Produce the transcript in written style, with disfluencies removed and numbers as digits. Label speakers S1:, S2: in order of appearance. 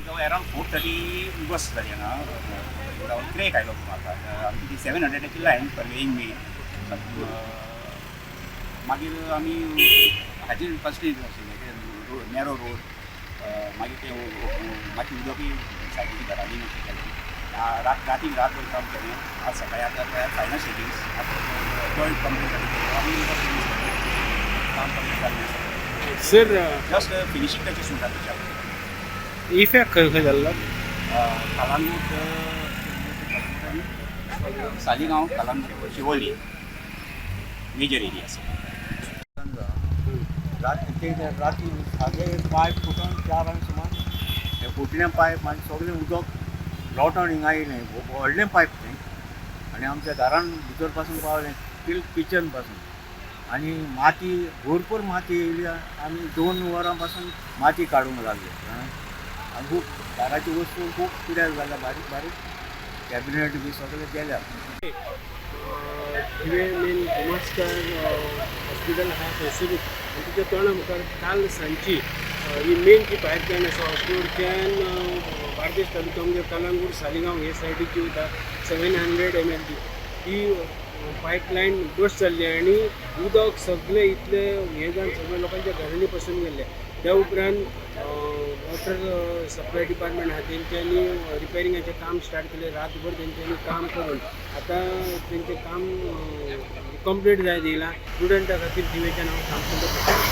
S1: Around 4:30 burst जाली हांगा. Crack आयलो म्हाका. आमची ती 700ची लायन कन्वेईंग मेन. मागीर आमी हाजेर कन्स्ट्रेंट आशिल्ले, नॅरो रोड. मागीर ते मातशें उदकूय सायडीच्या घरांनी मातशें गेलें. रात रातीक रातभर काम केलें. आज सकाळी आतां फायनल स्टेजीस, आतां जॉयंट कंप्लीट जाली. आमी काम कंप्लीट जाल्लें आसा.
S2: सर.
S1: जस्ट फिनिशींग टचीस म्हणटा तशें.
S2: इफेक्ट खंय खंय जाल्लो?
S1: कलांगूट, सालिगांव, कलांगूट, शिवोली मेजर एरिया आसा.
S3: रात ते राती सादे पायप फुटून 4 सुमार ते फुटलें पायप आनी सगळें उदक लोटोन हिंगा येयलें. व्हडलें पायप तें आनी आमच्या दारान भितर पासून पावलें, टील किचन पासून. आनी माती, भरपूर माती येयली. आमी 2 वरां पासून माती काडूंक लागले आनी खूब दाराची वस्तू खूब पिड्यार जाल्या. बारीक बारीक कॅबिनेट बी सगळे गेल्या.
S2: थिवे मेन गोमस्कर हॉस्पिटल आहा थंयसरूच आनी तिच्या तोंडा मुखार काल सांजची ही मेन जी पायपलायन आसा, हॉस्पिटलच्यान बार्देश तालुका म्हणजे कलांगूट, सालिगांव हे सायडीक जी वयता 700 MLD, ही पायपलायन बर्स्ट जाल्ली आनी उदक सगळें इतलें हें जावन सगळ्या लोकांच्या घरांनी पसून गेल्लें. त्या उपरांत वॉटर सप्लाय डिपार्टमेंट आहा, तेंच्यांनी रिपेरिंगाचें काम स्टार्ट केलें. रातभर तेंच्यांनी काम करून आतां तेंचें काम कंप्लीट जायत येयलां. स्टुडंटा खातीर थिवेच्यान हांव सामकें.